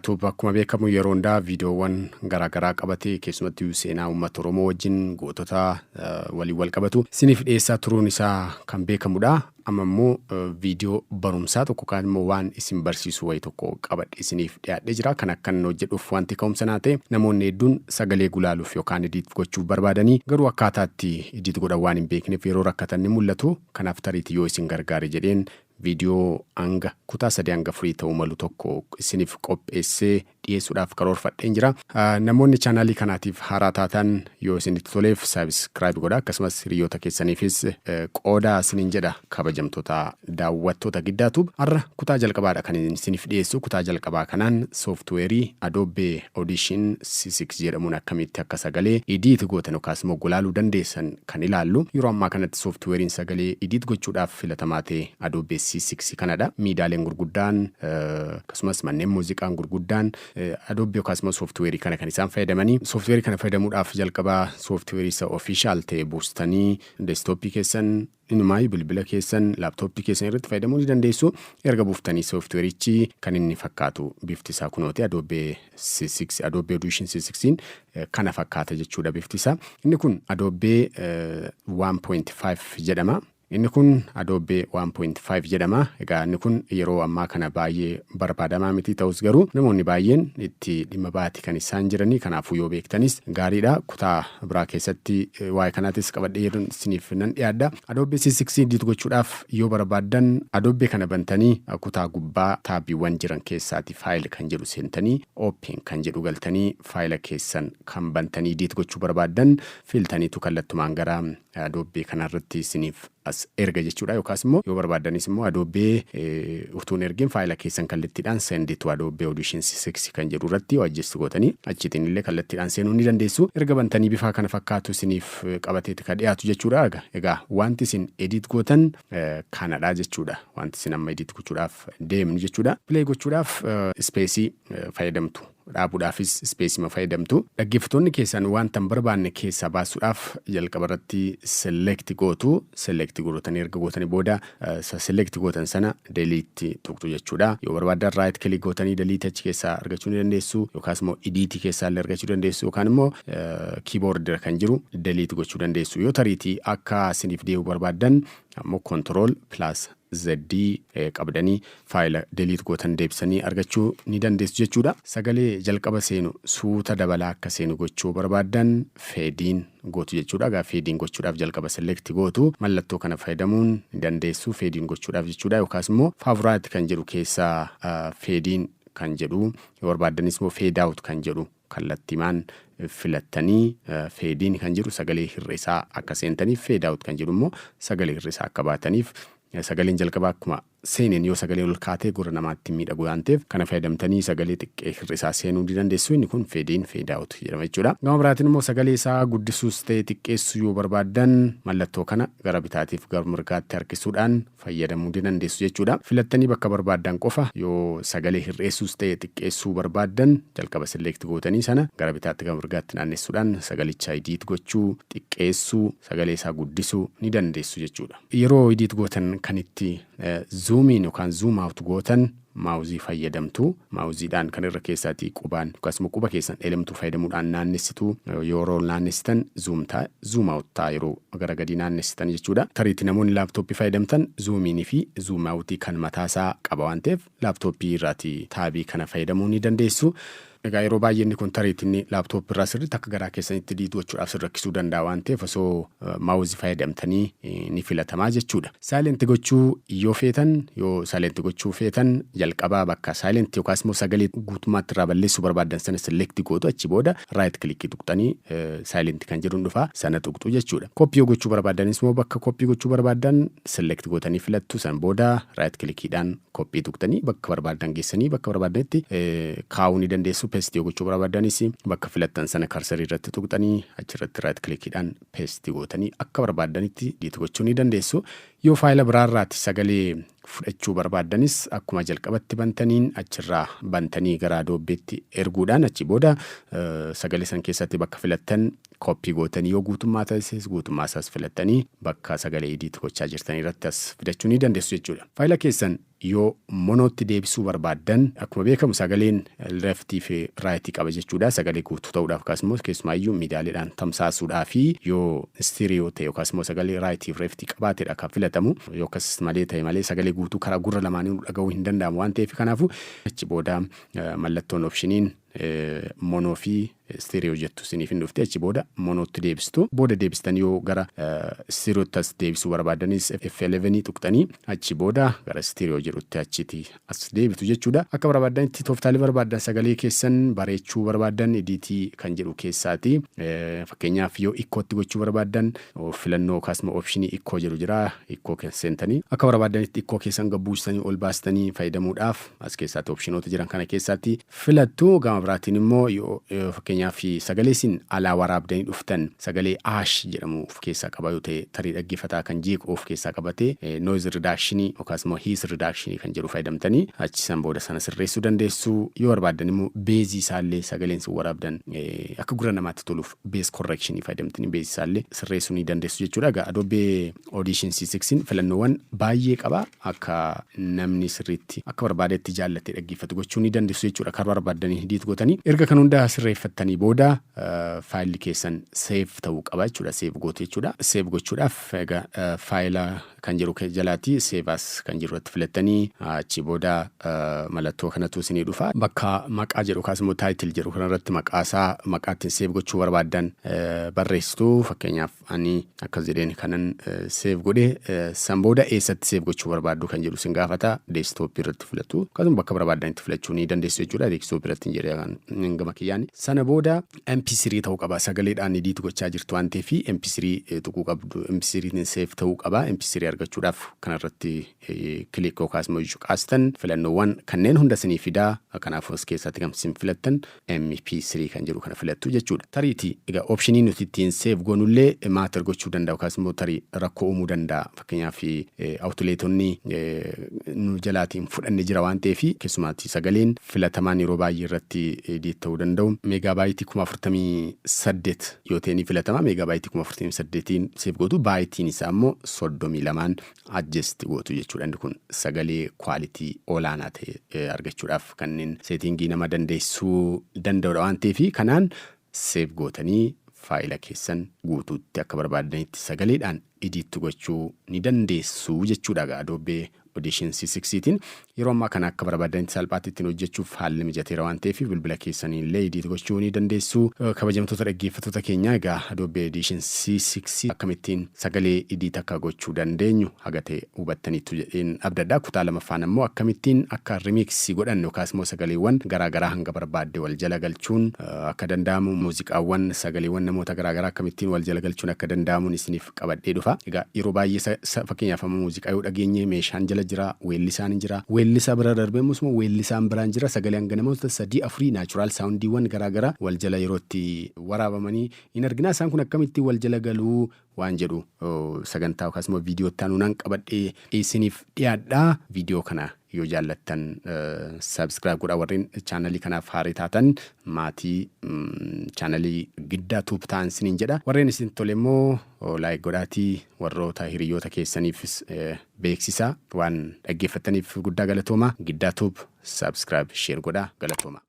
Tube akkuma beekamu yeroo hundaa viidiyoowwan garaagaraa qabatee, keessumattuu seenaa uummata Oromoo wajjin gootota waliin wal qabatu isiniif dhiyeessaa turuun isaa kan beekamudha. Amma immoo viidiyoo barumsaa tokko kaan immoo waan isin barsiisu wayii tokko qabadhe isiniif dhiyaadhee jira. Kan akkan hojjedhuuf wanti ka'umsa naa ta'e, namoonni hedduun sagalee gulaaluuf yookaan edit gochuuf barbaadanii garuu akkaataatti edit godhan waan hin beekneef yeroo rakkatan ni mul'atu. Kanaaf tariitii yoo isin gargaare jedheen viidiyoo hanga kutaa sadii hanga afurii ta'uu malu tokko isiniif qopheessee dhiyeessuudhaaf karoorfadheen jira. Namoonni chaanaalii kanaatiif haaraa taatan, yoo isinitti toleef subscribe godha, akkasumas hiriyoota keessaniifis qoodaa isiniin jedha. Kabajamtoota daawwattoota Giddaa Tube, har'a kutaa jalqabaadha kan isiniif dhiyeessu. Kutaa jalqabaa kanaan sooftuweerii Adobe Audition CS6 jedhamuun akkamitti akka sagalee edit gootan yookaas immoo gulaaluu dandeessan kan ilaallu. Yeroo ammaa kanatti sooftuweeriin sagalee edit gochuudhaaf filatamaa ta'e Adobe CS6 kanadha. Miidiyaaleen gurguddaan akkasumas manneen muuziqaan gurguddaan Adobe yookaas immoo sooftuweerii kana kan isaan fayyadamanii. Sooftuweerii kana fayyadamuudhaaf jalqabaa sooftuweerii isa official ta'e buustanii desktopii keessan, inumaayyuu bilbila keessan, laaptooppii keessan irratti fayyadamuu ni dandeessu. Erga buuftanii sooftuweerichi kan inni fakkaatu bifti isaa kunooti. Adobe CS6, Adobe Audition CS6 kana fakkaata jechuudha bifti isaa. Inni kun Adobe 1.5 jedhama. Inni kun Adobe 1.5 jedhama. Egaa inni kun yeroo ammaa kana baay'ee barbaadamaa miti, ta'us garuu namoonni baay'een itti dhimma baati kan isaan jiranii. Kanaafuu yoo beektanis gaariidha. Kutaa biraa keessatti waa'ee kanaatis qabadhee yeroo isiniif nan dhiyaadha. Adobe CS6 edit gochuudhaaf yoo barbaaddan, Adobe kana bantanii kutaa gubbaa taabiiwwan jiran keessaati file kan jedhu seentanii, open kan jedhu galtanii, faayila keessan kan bantanii edit gochuu barbaaddan filtaniitu kallattumaan gara Adobe kanarratti isiniif as erga jechuudha. Yookaas immoo yoo barbaaddanis immoo Adobe utuun ergin faayila keessan kallattiidhaan send to Adobe Audition 6 kan jedhu irratti adjust gootanii achiitiin illee kallattiidhaan seenuu ni dandeessu. Erga bantanii bifaa kana fakkaatu isiniif qabateeti kan dhiyaatu jechuudha. Egaa wanti isin edit gootan kanadha jechuudha. Wanti isin amma edit gochuudhaaf deemnu jechuudha. Play gochuudhaaf spaceii fayyadamtu. Dhaabuudhaafis spaceii fayyadamtu. Dhaggeeffattoonni keessan wanta hin barbaanne keessaa baasuudhaaf jalqaba irratti select gootu. Select gootanii, erga gootanii booda select gootan sana delete tuqxu jechuudha. Yoo barbaaddan right click gootanii delete achi keessaa argachuu ni dandeessu. Yookaas immoo edit keessaa illee argachuu dandeessu. Yookaan immoo keyboard irra kan jiru delete gochuu dandeessu. Yoo tariitii akka isiniif deebi'u barbaaddan ammoo control plus Z qabdanii faayila delete gootan deebisanii argachuu ni dandeessu jechuudha. Sagalee jalqaba seenu suuta dabalaa akka seenu gochuu barbaaddan fade in gootu jechuudha. Egaa fade in gochuudhaaf jalqaba select gootu, mallattoo kana fayyadamuun ni dandeessu fade in gochuudhaaf jechuudha. Yookaas immoo favorite kan jedhu keessaa fade in kan jedhu, yoo barbaaddanis immoo fade out kan jedhu kallattimaan filattanii, fade in kan jedhu sagalee hir'isaa akka seentaniif, fade out kan jedhu immoo sagalee hir'isaa akka baataniif. Sagaleen jalqabaa akkuma seeneen yoo sagalee ol kaatee gurra namaatti miidhagu waan ta'eef, kana fayyadamtanii sagalee xiqqee hir'isaa seenuu ni dandeessu. Inni kun fade in, fade out jedhama jechuudha. Gama biraatiin immoo sagalee isaa guddisuus ta'e xiqqeessuu yoo barbaaddan, mallattoo kana gara bitaatiif gara mirgaatti harkisuudhaan fayyadamuu ni dandeessu jechuudha. Filattanii bakka barbaaddan qofa yoo sagalee hir'eessuus ta'e xiqqeessuu barbaaddan, jalqaba select gootanii sana gara bitaatti gara mirgaatti naannessuudhaan sagalicha edit gochuu, xiqqeessuu, sagalee isaa guddisuu ni dandeessu jechuudha. Yeroo edit gootan kan itti zoom in yookaan zoom out gootan mouseii fayyadamtu. Mouseiidhaan kan irra keessaatii qubaan yookaas immoo quba keessan elemtuu fayyadamuudhaan naannessitu. Yeroo naannessitan zoom ta'a, zoom out ta'a yeroo gara gadii naannessitan jechuudha. Tariitti namoonni laaptooppii fayyadamtan zoom inii fi zoom outii kan mataasaa qaba waan ta'eef, laaptooppii irraati taabii kana fayyadamuu ni dandeessu. Egaa yeroo baay'ee inni kun tariitti inni laaptooppii irraa sirriitti akka garaa keessanitti edit gochuudhaaf sin rakkisuu danda'a waan ta'eef, osoo mouseii fayyadamtanii ni filatamaa jechuudha. Silent gochuu yoo feetan, yoo silent gochuu feetan, jalqabaa bakka silent yookaas immoo sagalee guutummaatti irraa balleessuu barbaaddan sana select gootu. Achi booda right clickii tuqxanii silent kan jedhuun dhufa, sana tuqxu jechuudha. Copy yoo gochuu barbaaddanis immoo bakka copy gochuu barbaaddan select gootanii filattu. San booda right clickiidhaan copy tuqxanii bakka barbaaddan geessanii bakka barbaadanitti kaa'uu ni dandeessu. Paste yoo gochuu barbaaddanis bakka filattan sana cursorii irratti tuqxanii achirratti right clickiidhaan paste gootanii akka barbaaddanitti edit gochuu ni dandeessu. Yoo faayila biraarraati sagalee fudhachuu barbaaddanis, akkuma jalqabatti bantaniin achirraa bantanii gara Adobeetti erguudhaan achi booda sagalee san keessatti bakka filattan Copy gootanii, yoo guutummaa ta'es guutummaa isaas filattanii, bakka sagalee edit gochaa jirtan irratti as fidachuu ni dandeessu jechuudha. Faayila keessan yoo monootti deebisuu barbaaddan, akkuma beekamu sagaleen leftii fi rightii qaba jechuudha. Sagalee guutuu ta'uudhaaf, akkasumas keessumaayyuu miidiyaaleedhaan tamsaasuudhaa fi yoo stereo ta'e yookaas immoo sagalee rightii fi leftii qabaatedha kan filatamu. Yoo akkas malee ta'e malee sagalee guutuu karaa gurra lamaanii dhaga'uu hin danda'amu waan ta'eef, kanaafuu achi booda mallattoon optioniin mono fi stereo jettu isiniif hin dhufte. Achi booda monootti deebistu. Booda deebistanii yoo gara stereotti as deebisuu barbaadanis F11 tuqxanii achi booda gara stereo jedhutti achiti as deebitu jechuudha. Akka barbaadanitti tooftaalee barbaadan sagalee keessan bareechuu barbaadan editii kan jedhu keessaati. Fakkeenyaaf, yoo echotti gochuu barbaadan filannoo akkasuma optionii echo jedhu jira. Echo seentanii akka barbaadanitti echo keessan gabbuustanii ol baastanii fayyadamuudhaaf as keessaatti optionoota jiran kana keessaatti filattu. Gama biraatiin immoo yoo fakkeenyaaf sagalee isin alaa waraabdanii dhuftan sagalee aash jedhamu of keessaa qaba yoo ta'e, tarii dhaggeeffataa kan jeequ of keessaa qabatee, noise reductionii yookaas immoo hiss reductionii kan jedhu fayyadamtanii achi san booda sana sirreessuu dandeessu. Yoo barbaaddan immoo bassii isaallee, sagaleen isin waraabdan akka gurra namaatti toluuf, bass correctionii fayyadamtanii bassii isaallee sirreessuu ni dandeessu jechuudha. Egaa Adobe Audition CS6 filannoowwan baay'ee qaba. Akka namni sirriitti akka barbaadetti jaallatee dhaggeeffatu gochuu ni dandeessu jechuudha. Karaa barbaaddanii edit gootanii erga kan hundaa sirreeffattanii booda faayilli keessan save ta'uu qaba jechuudha. Save gootu jechuudha. Save gochuudhaaf egaa faayila kan jiru jalaatti save as kan jiru irratti filattanii achi booda mallattoo kanatu isinii dhufa. Bakka maqaa jedhu yookaas immoo title jedhu kanarratti maqaa isaa, maqaa ittiin save gochuu barbaaddan barreessitu. Fakkeenyaaf, ani akkas jedheen kanan save godhe. San booda eessatti save gochuu barbaaddu kan jedhu isin gaafata. Desktopii irratti filatu, akkasuma bakka barbaadanitti filachuu ni dandeessu jechuudha. Desktopii irratti hin jedhee gama kiyyaan. Sana booda MP3 ta'uu qaba. Sagaleedhaan edit gochaa jirtu waan ta'eef MP3 tuquu qabdu. MP3 save ta'uu qaba. MP3 argachuudhaaf kanarratti click yookaas immoo cuqaastan filannoowwan kanneen hunda isinii fidaa. Kanaafuu as keessatti kan isin filattan MP3 kan jedhu kana filattu jechuudha. Tariitii egaa optionii nuti ittiin save goonullee matter gochuu danda'a yookaas immoo tarii rakkoo uumuu danda'a. Fakkeenyaaf, outletonni nu jalaatiin fudhanne jira waan ta'eef, keessumaatti sagaleen filatamaan yeroo baay'ee irratti edit ta'uu danda'u. Megabyteii 48,000 yoo ta'e ni filatama. Megabyteii 48,000n save gootu, byteiin isaa immoo 32n adjust gootu jechuudha. Inni kun sagalee quality olaanaa ta'e argachuudhaaf kanneen settingii nama dandeessuu danda'udha waan ta'eef, kanaan save gootanii faayila keessan guutuutti akka barbaadanitti sagaleedhaan edit gochuu ni dandeessu jechuudha. Adobe Audition CS6tiin yeroo ammaa kana akka barbaadanitti salphaatti ittiin hojjechuuf haalli mijateera waan ta'eef bilbila keessanii illee edit gochuu ni dandeessu. Kabajamtoota dhaggeeffattoota keenya, egaa Adobe Audition CS6 akkamittiin sagalee edit akka gochuu dandeenyu haga ta'e hubattaniitu jedheen abdadha. Kutaa lamaffaan ammoo akkamittiin akka remixii godhannu yookaas immoo sagaleewwan garaagaraa hanga barbaadde wal jala galchuun akka danda'amu, muuziqaawwan, sagaleewwan namoota garaagaraa akkamittiin wal jala galchuun akka danda'amuun isiniif qabadhee dhufa. Egaa yeroo baay'ee, fakkeenyaaf, amma muuziqaa yoo dhageenye meeshaan jala jira, weellisaan jira, weellisaa bira darbee immoo weellisaan biraan jira, sagalee hanga namoota sadii afurii natural soundiiwwan garaagaraa wal jala yeroo itti waraabamanii hin argina. Isaan kun akkamittiin wal jala galuu waan jedhu sagantaa yookaas immoo viidiyoo itti aanuunaan qabadhee isiniif dhiyaadha. Viidiyoo kana yoo jaallattan subscribe godhaa. Warreen channelii kanaaf haarii taatan maatii channelii Giddaa Tube ta'an isiniin jedha. Warreen isin tole immoo like godhaatii warroota hiriyoota keessaniifis beeksisaa. Waan dhaggeeffattaniif guddaa galatooma. Giddaa Tube subscribe, share godhaa. Galatooma.